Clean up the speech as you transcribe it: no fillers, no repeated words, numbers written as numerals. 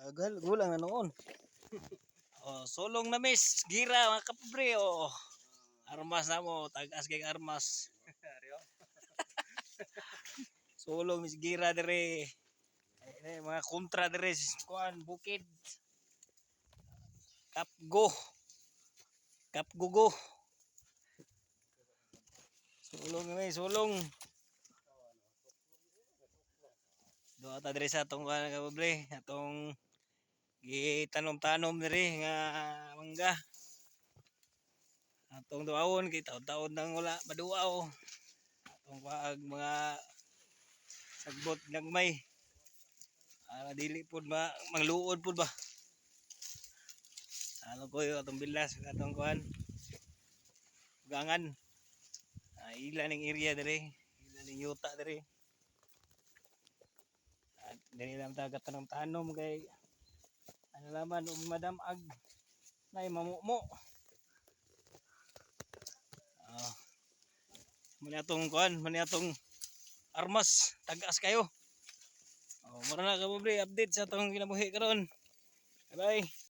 Agal, gulang na noon. Oh, sulong na miss, gira mga kapobre oh. Armas na mo, tag-as kay armas. Sulong miss gira dire. Eh, mga kontra dire kuan bukid. Kapgo. Kapgugo. Sulong na may sulong. Doa ta dire sa atong kuan kapobre, atong gitanom-tanom diri nga mangga. Atong duawon kay taon-taon nang wala maduaw. Atong kuag mga sagbot gagmay. Para dili pud ma mangluod pud ba. Ano ko yung atong bilas atong kuan. Gangan. Ah, ila ning area diri, ila ning yuta diri. At diri lang ta tanom-tanom kay ano laman ug madam ag nay mamumo. Ah. Muna atong kuan, muna atong armas, tag-as kayo. Oh, mura na kapobre, update sa atong kinabuhi karon. Bye bye.